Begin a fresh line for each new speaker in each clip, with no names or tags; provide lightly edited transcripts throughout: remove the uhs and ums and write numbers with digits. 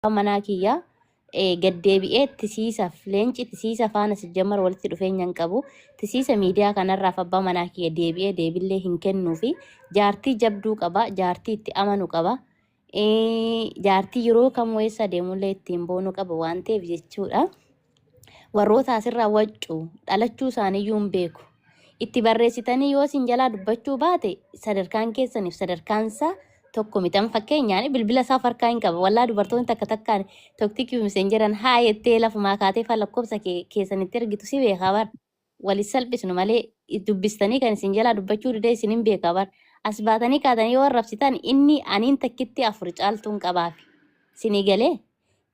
Manaa kiyya gad deebi'ee tisiisaf leenci tisiisa faana sijjammar walitti dhufeenya hin qabu. Tisiisa miidiyaa kanarraaf abbaa manaa kiyya deebi'ee deebillee hin kennuufi. Jaartii jabduu qaba, jaartii itti amanu qaba. Jaartii yeroo kamuu eessa deemullee ittiin boonu qaba waan ta'eef jechuudha. Warroota asirraa waccu dhalachuu isaaniiyyuu hin beeku. Itti barreessitanii yoo isin jalaa dubbachuu baate, sadarkaan keessaniif sadarkaan isaa tokko miti. Amma fakkeenyaan bilbila isaa of harkaa hin qaba. Wallaa dubartoonni takka takkaan TikTokii Messengeran haa jettee lafumaa kaatee fa lakkoofsa keessanitti ergitu si beekaa bar. Wali salphisnu malee dubbistanii kan isin jalaa dubbachuu didee isin hin beekaa bar. As baatanii kaatanii yoo arrabsitan, inni aniin takkitti afur caaltuun qabaafi. Isinii galee?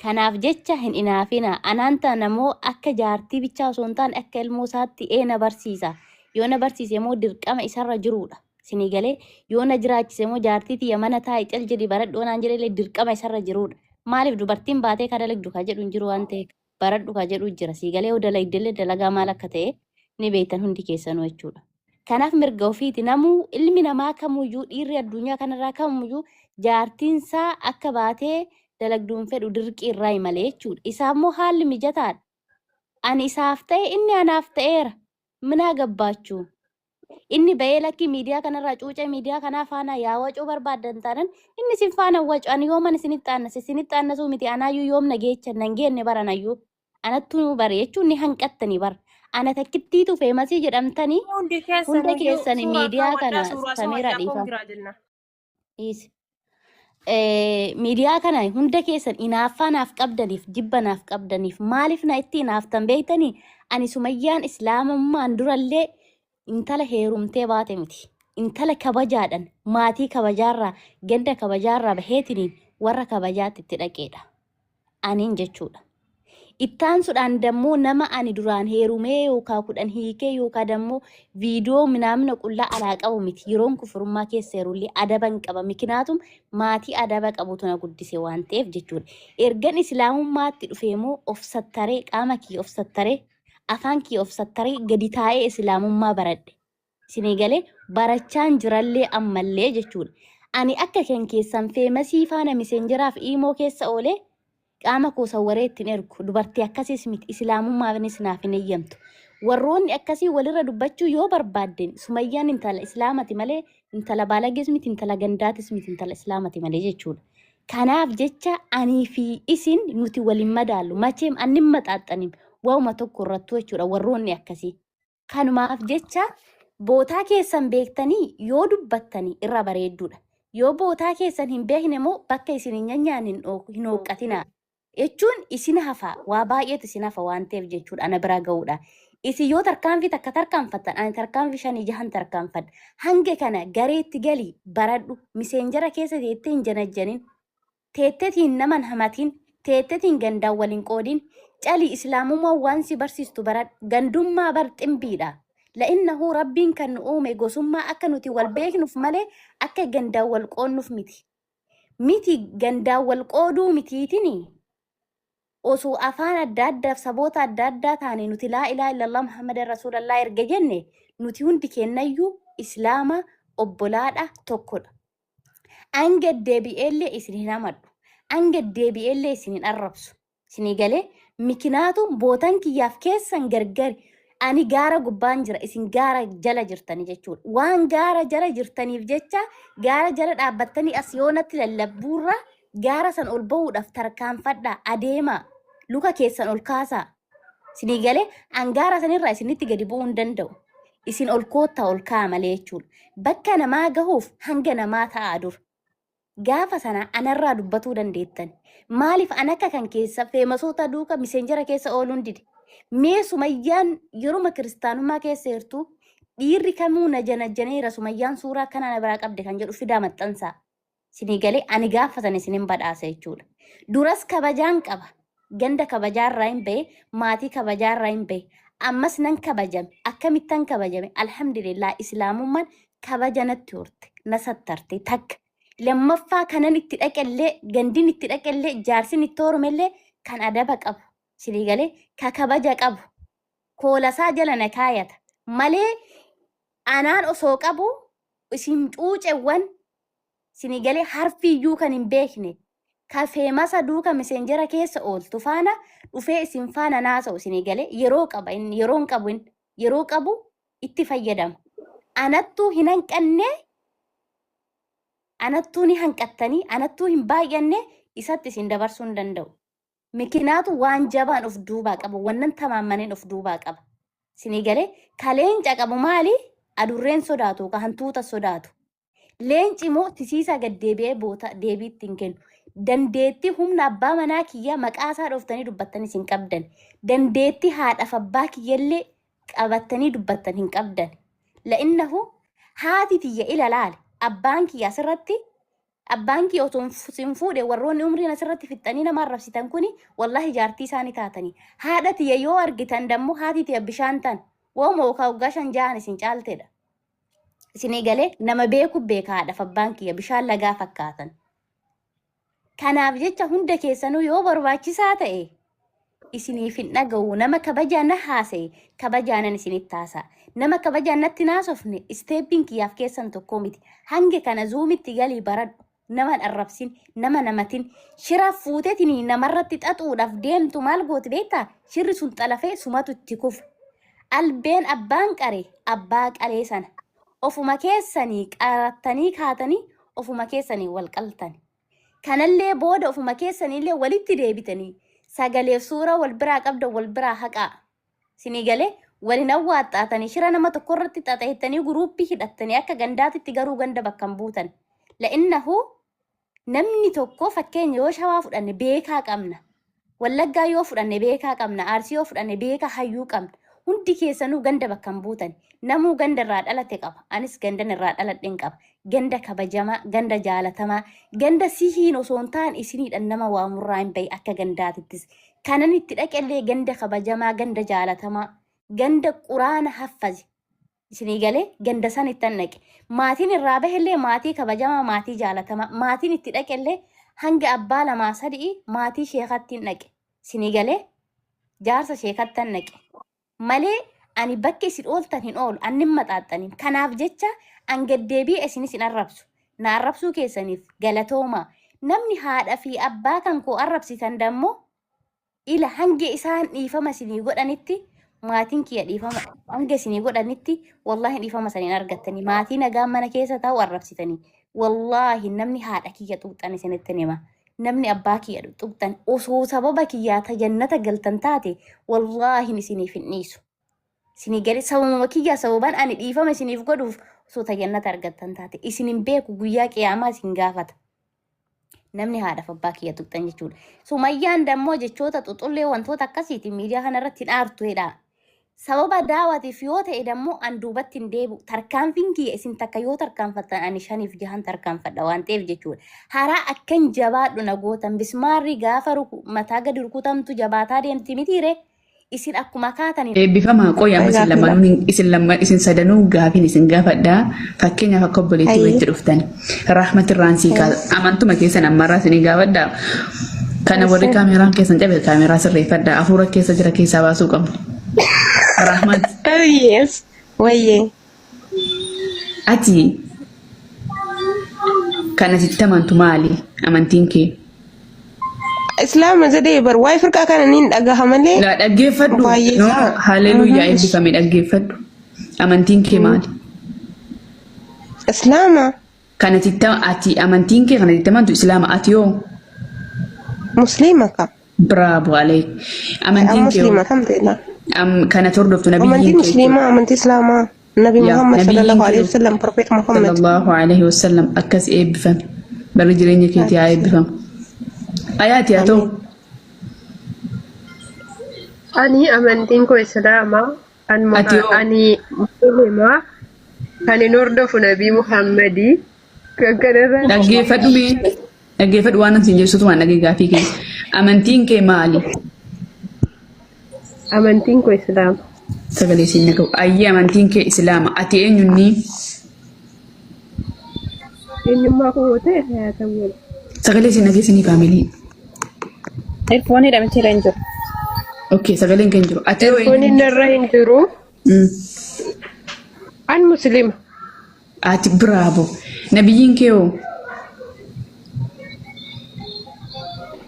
Kanaaf jecha hin inaafina. Anaan tana immoo akka jaartii bichaa osoo hin taane akka ilmoo isaatti na barsiisa. Yoo na barsiise immoo dirqama isarra jiruudha. Isinii galee? Yoo na jiraachise immoo jaartii tiyya mana taa'i, cal jedhi, baradhu naan jedhe, dirqama isarra jiruudha. Maaliif dubartiin baatee ka dalagdu ka jedhu hin jiru waan ta'eef, baradhu ka jedhu jira. Sii galee? Yoo dalagdellee dalagaa maal akka ta'e ni beektan hundi keessanuu jechuudha. Kanaaf mirga ofiiti. Namuu, ilmi namaa kamuyyuu, dhiirri addunyaa kanarraa kamuyyuu jaartiinsaa akka baatee dalagduun fedhu, dirqii irraa malee jechuudha. Isaa immoo haalli mijataadha. Ani isaaf ta'e, inni anaaf ta'eera. Minaa gabbaachuu. Inni ba'ee lakkii miidiyaa kanarraa cuucee miidiyaa kanaa faana yaa wacuu barbaaddan taanan, inni isin faana wacu. Ani yooman isinitti aannase? Isinitti aannasuu miti, anaayyuu yoom na geechan nan geenne baranayyuu. Anattuu bare jechuun ni hanqattanii bara. Ana takkittiitu famousii jedhamtanii
Hundi
hunda
keessaniyyuu
keessani
suuraa
miidiyaa
kaawwadhaa,
kana
suuraa
Samiira
Sumayyaa
dhiifama.
Koongiraa jenna.
Dhiisi. Miidiyaa kana hunda keessan inaaffaa naaf qabdaniif, jibba naaf qabdaniif, maaliif na itti inaaftan beektanii? Ani Sumayyaan islaamummaan durallee intala heerumtee baate miti. Intala kabajaadhan maatii kabajaarraa, ganda kabajaarraa baheetiniin warra kabajaatti itti dhaqeedha. Aniin jechuudha. Ittaansuudhaan dammoo nama ani duraan heerumee yookaan 10 hiikee yookaan dammoo viidiyoo minaamina qullaa alaa qabu miti. Yeroon kufurummaa keessa yerullee adaban qaba. Mikinaatum maatii adaba qabutu na guddise waan ta'eef jechuudha. Ergan islaamummaatti dhufee immoo of sattaree, qaama kiyya of sattaree, afaan kiyya of sattaree, gadi taa'ee islaamummaa baradhe. Isinii galee? Barachaan jirallee ammallee jechuudha. Ani akka kan keessan famousii faana Messengeraaf imo keessa oolee qaama koo sawwaree ittiin ergu dubartii akkasiis miti, islaamummaafis naaf hin eeyyamtu. Warroonni akkasii walirra dubbachuu yoo barbaadden, Sumayyaan intala islaamati malee intala baalagees miti, intala gandaatis miti, intala islaamati malee jechuudha. Kanaaf jecha anii fi isin nuti waliin madaallu macheem annin maxaaxanim waa'uma tokko irrattuu jechuudha warroonni akkasii. Kanumaaf jecha bootaa keessan beektanii yoo dubbattanii irra bareedduudha. Yoo bootaa keessan hin beekne immoo bakka isin hin nyaanne hin hooqqatinaa. Jechuun isin hafa, waa baay'eetu isin hafa waan ta'eef jechuudha ana bira ga'uudha. Isin yoo tarkaanfii takka tarkaanfattan, ani tarkaanfii shanii jahan tarkaanfadha. Hanga kana gareetti galii baradhu, Messengera keessa teettee hin janajjanin. Teettetiin naman hamatin, teettetiin gandaan waliin qoodin, calii islaamummaa waan si barsiistu baradhu. Gandummaa bar ximbiidha. La'innahu rabbiin kan nu uume gosummaa akka nuti wal beeknuuf malee akka gandaan wal qoonnuuf miti. Miti gandaan wal qooduu mitiitini. Osoo afaan adda addaaf saboota adda addaa taane, nuti laa ilaaha illallah Muhammadan rasuulallah erga jenne, nuti hundi kennayyuu islaama, obbolaadha, tokkodha. An gaddeebi'eellee isin hin hamadhu. An gaddeebi'eellee isin hin arrabsu. Isinii galee? Mikinaatu bootan kiyyaaf keessan gargari. Ani gaara gubbaan jira, isin gaara jala jirtanii jechuudha. Waan gaara jala jirtaniif jecha gaara jala dhaabbattanii as yoonatti lallabbuurra gaara san ol bahuudhaaf tarkaanfadhaa, adeemaa, luka keessan ol kaasaa. Isinii galee? An gaara sanirraa isinitti gadi bu'uu hin danda'u. Isin ol koottaa, ol ka'a malee jechuudha. Bakka namaa gahuuf hanga namaa ta'aa dur. Gaafa sana anarraa dubbatuu dandeettan. Maaliif an akka kan keessa famousoota duuka Messengera keessa ooluun dide? Mee Sumayyaan yeruma kiristaanummaa keessa jirtu dhiirri kamuu na janajjaneera, Sumayyaan suuraa akkana na biraa qabde kan jedhu fidaa maxxansaa. Isinii galee? Ani gaafa sana isinin badhaasa jechuudha. Duras kabajaan qaba. Ganda kabajaarraa hin bahe, maatii kabajaarraa hin bahe. Ammas nan kabajame. Akkamittan kabajame? Alhamdulillah, islaamummaan kabaja natti horte, na sattarte takka. Lammaffaa kanan itti dhaqellee, gandin itti dhaqellee, jaarsin itti horumellee kan adaba qabu. Isinii galee? Ka kabaja qabu. Koolasaa jala na kaayata. Malee anaan osoo qabu isin cuucewwan, isinii galee, harfiiyyuu kan hin beekne. Ka feemasa duuka miseenjera keessa ooltu faana dhufee isin faana naasa'u isinii galee yeroo qaba inni yeroo hin qabu inni yeroo qabu itti fayyadama. Anattuu hin hanqanne anattuu ni hanqattanii anattuu hin baay'anne isatti isin dabarsuu hin danda'u. Mikinaatu waan jabaan of duubaa qaba wannan tamaammaneen of duubaa qaba. Isinii galee ka leenca qabu maali? Adurreen sodaatu ka hantuuta sodaatu. Leenci immoo tisiisaa gad deebi'ee boota deebii ittiin kennu. Dandeettii humna abbaa manaa kiyyaa maqaa isaa dhooftanii dubbattanis hin qabdan. Dandeettii haadhaaf abbaa kiyyallee qabattanii dubbattan hin qabdan. La'innahu haati tiyya ila laale abbaan kiyya asirratti abbaan kiyya otoo hin fuudhe warroonni umriin asirratti fixxanii nama arrabsitan kuni wallahi jaartii isaanii taatanii. Haadha tiyya yoo argitan dammoo haati tiyya bishaan tan wooma yookaan waggaa 5 6 isin caaltedha. Isinii galee nama beeku beeka haadhaaf abbaan kiyya bishaan lagaa fakkaatan. Kanaaf jecha hunda keessanuu yoo barbaachisaa ta'e isiniif hin dhaga'u. Nama kabajaan na haasa'e kabajaanan isinitti haasa'a. Nama kabajaan natti naasofne isteeppiin kiyyaaf keessan tokkoo miti. Hanga kana zuumitti galii baradhu. Nama hin arrabsin, nama namatin. Shira fuuteetiin namarratti xaxuudhaaf deemtu maal gooti beektaa? Shirri sun xalafee sumatu itti kufa. Albeen abbaan qare abbaa qalee sana. Ofuma keessanii qarattanii kaatanii ofuma keessanii wal qaltani. Kanallee booda ofuma keessaniillee walitti deebitanii sagaleef suuraa wal biraa qabdan wal biraa haqaa. Sinii galee waliin awwaaxxaatanii shira nama tokko irratti xaxeettanii guruuppii hidhattanii akka gandaatitti garuu ganda bakka hin buutan. La'innahu namni tokko fakkeenya yoo shawaa fudhanne beekaa qabna. Wallaggaa yoo fudhanne beekaa qabna. Arsii yoo fudhanne beekaa hayyuu qabna. Hundi keessanuu ganda bakka hin buutan. Namuu ganda irraa dhalate qaba. Anis gandan irraa dhaladhen qaba. Ganda kabajamaa, ganda jaalatamaa, ganda sihiin osoo hin taane isiniidhaan nama waamurraa hin bahi akka gandaatittis. Kanan itti dhaqellee ganda kabajamaa, ganda jaalatamaa, ganda quraana haffaze. Isinii galee ganda san ittan dhaqe. Maatiin irraa bahellee maatii kabajamaa, maatii jaalatamaa. Maatiin itti dhaqellee hanga abbaa lamaa sadii maatii sheekatti hin dhaqe. Isinii galee jaarsa sheekattan dhaqe. Malee ani bakka isin ooltan hin oolu, anni hin maxaaxxanin. Kanaaf jecha an gaddeebi'ee isinis hin arrabsu. Na arrabsuu keessaniif galatoomaa. Namni haadha fi abbaa kan koo arrabsitan dammoo ila hanga isaan dhiifama isinii godhanitti maatiin kiyya dhiifama hanga isinii godhanitti wallaahi dhiifama saniin argattanii maatii nagaa mana keessa taa'u arrabsitanii wallaahi namni haadha kiyya tuqxan isinitti hima namni abbaa kiyya tuqxan osoo sababa kiyyaa ta jannata galtan taate wallaahi isiniif hin dhiisu isinii gadi sababuma kiyyaa sababan ani dhiifama isiniif godhuuf osoo ta jannata argattan taate isin hin beeku guyyaa qiyaamaa isin gaafata. Namni haadhaaf abbaa kiyya tuqxan jechuudha. Sumayyaan dammoo jechoota xuxullee wantoota akkasiitiin miidiyaa kanarratti hin aartu jedha. Sababa daawatiif yoo ta'e dammoo an duubatti hin deebi'u. Tarkaanfiin kiyya isin takka yoo tarkaanfattan ani shaniif jahan tarkaanfadha waan ta'eef jechuudha. Haraa akkan jabaadhu na gootan bismaarri gaafa mataa gadi rukutamtu jabaataa deemti mitiire. Isin akkuma kaataniin
Eebbifamaa qoy amma isin
Gaafii
lammanuun isin lamma isin sadanuu gaafiin isin gaafadha. Fakkeenyaaf akka obboleettii
Hayyee.
walitti dhuftan. Rahmatirraan sii kaasa. Amantuma keessan ammarraa isinii gaafadha. Kana warri kaameraan keessan cabe kaameraa sirreeffadha. Hafuura keessa jira keessaa baasuu qabna. Rahmat
Oh yes. Wayyee.
ati kana sitti amantu maali? Amantiin kee?
Islaama jedhee bar waa'ee firqaa kana niin dhagaha malee
Laa dhaggeeffadhu.
baay'ee
No,
isaa.
haleluuyaa eebbifame dhaggeeffadhu. Amantiin kee maali?
Islaama
Kana sitti ati amantiin kee kana sitti amantu islaama ati yoo
musliima ka.
Bravo aleek. Amantiin kee
Musliima alhamdulillah.
Kana hordoftu nabiyyiin
Amantii
kee
musliimaa amantii islaamaa Nabi
Yaa,
Muhammad
nabiyyiin
sallallahu
kee
alaihi wasallam Prophet Muhammad.
Sallallahu alaihi wasallam akkas eebbifame. Barri jireenya keetii haa eebbifamu. Ayaati haa ta'u.
Ani amantiin koo Islaama. An
Ati hoo?
Ani Muslima. Kan hin hordofu Nabii Muhammadii. Kan kanarraa
Dhaggeeffadhu mee. Dhaggeeffadhu waan ani siin jedhu waan dhagee gaafii kee. Amantiin kee maali?
Amantiin koo Islaama.
Sagalee siin dhaga'u. Ayyee amantiin kee Islaama. Ati eenyunni?
Eenyummaa koo yoo ta'e hayaatawwan.
Sagalee siin dhageessanii faamilii.
Eerfoonii hidhameera hin jiru.
Okay, sagaleen kee hin jiru. Ati hoo
Eerfooniin
eenyu?
narra hin jiru. An Muslima.
Ati bravo. Nabiyyiin kee hoo?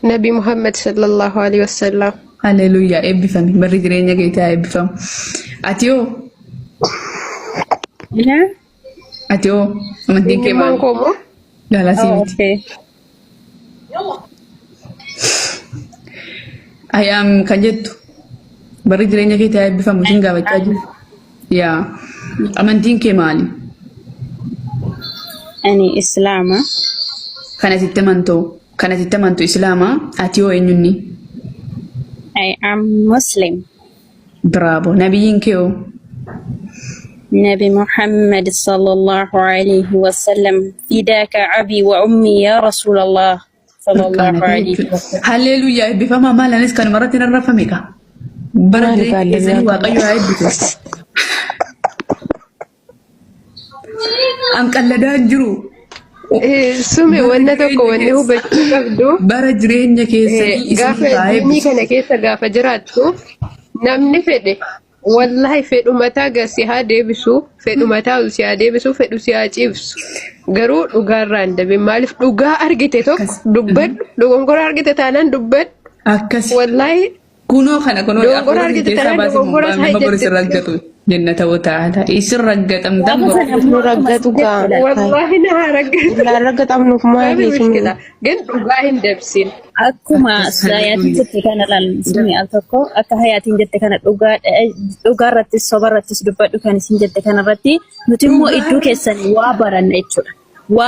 Nabi Muhammad sallallahu alaihi wasallam.
Haleluuyaa eebbifami. Barri jireenya keetii haa eebbifamu. Ati hoo?
Ina?
Ati hoo? Amantiin kee
Eenyummaan
maali?
koo moo?
Gaalasii
Oh,
miti.
okay.
I am kan jettu. Barri jireenya keetii haa eebbifamu sin gaafachaa jiru. Yaa. Amantiin kee maali?
Ani Islaama.
Kan asitti amantu kan asitti amantu Islaama. Ati hoo eenyunni?
I am Muslim.
Bravo. Nabiyyiin kee hoo?
Nabi Muhammad sallallahu alaihi wasallam. Fidaaka abi wa ummi ya Rasulallah sallallahu
Mirqaana kee
alaihi
jechuudha.
wasallam.
Haleluuyaa eebbifamaa maal anis kanuma irratti nan rafame kaa. Bara
Maali
jireenya
baallee
keessanii
biraa
Waaqayyo haa eebbisu. An qalladaa hin jiru.
Sume
Bara
wanna tokko
jireenya
wanni
keessa
hubachuu qabdu
bara jireenya keessanii isin
gaafa
haa
diinii
eebbisu.
kana keessa gaafa jiraattu namni fedhe wallahi fedhu mataa gad si haa deebisu fedhu mataa ol si haa deebisu fedhu si haa ciibsu garuu dhugaarraa hin dabin maaliif dhugaa argite tokko
Akkas.
dubbadhu dogongora argite taanaan dubbadhu
Akkas.
wallahi
Kunoo kana kunoo
dogongora
hafuura si
argite
keessaa
taanaan
baasee
dogongora
mumbaa
isaa
nama boris
jette
raggatu jenna ta'uu taata. Isin raggatamtan
Gaafa
bor.
sana
Nu
ammoo akkuma
raggatu
isin jette
gaa.
laal.
wallahi na haa raggatu
Illaan raggatamnuuf
maafi
maali sumi?
mushkila gan dhugaa hin dabsin
Akkuma
Akkas
hayaatiin
haleluuyaa.
jette kana laal sumi al tokko akka hayaatiin jette kana dhugaa dhugaa irrattis soba irrattis dubbadhu kan isin jette kana irratti nuti immoo iddoo
Dhugaa
keessan waa baranna jechuudha. Waa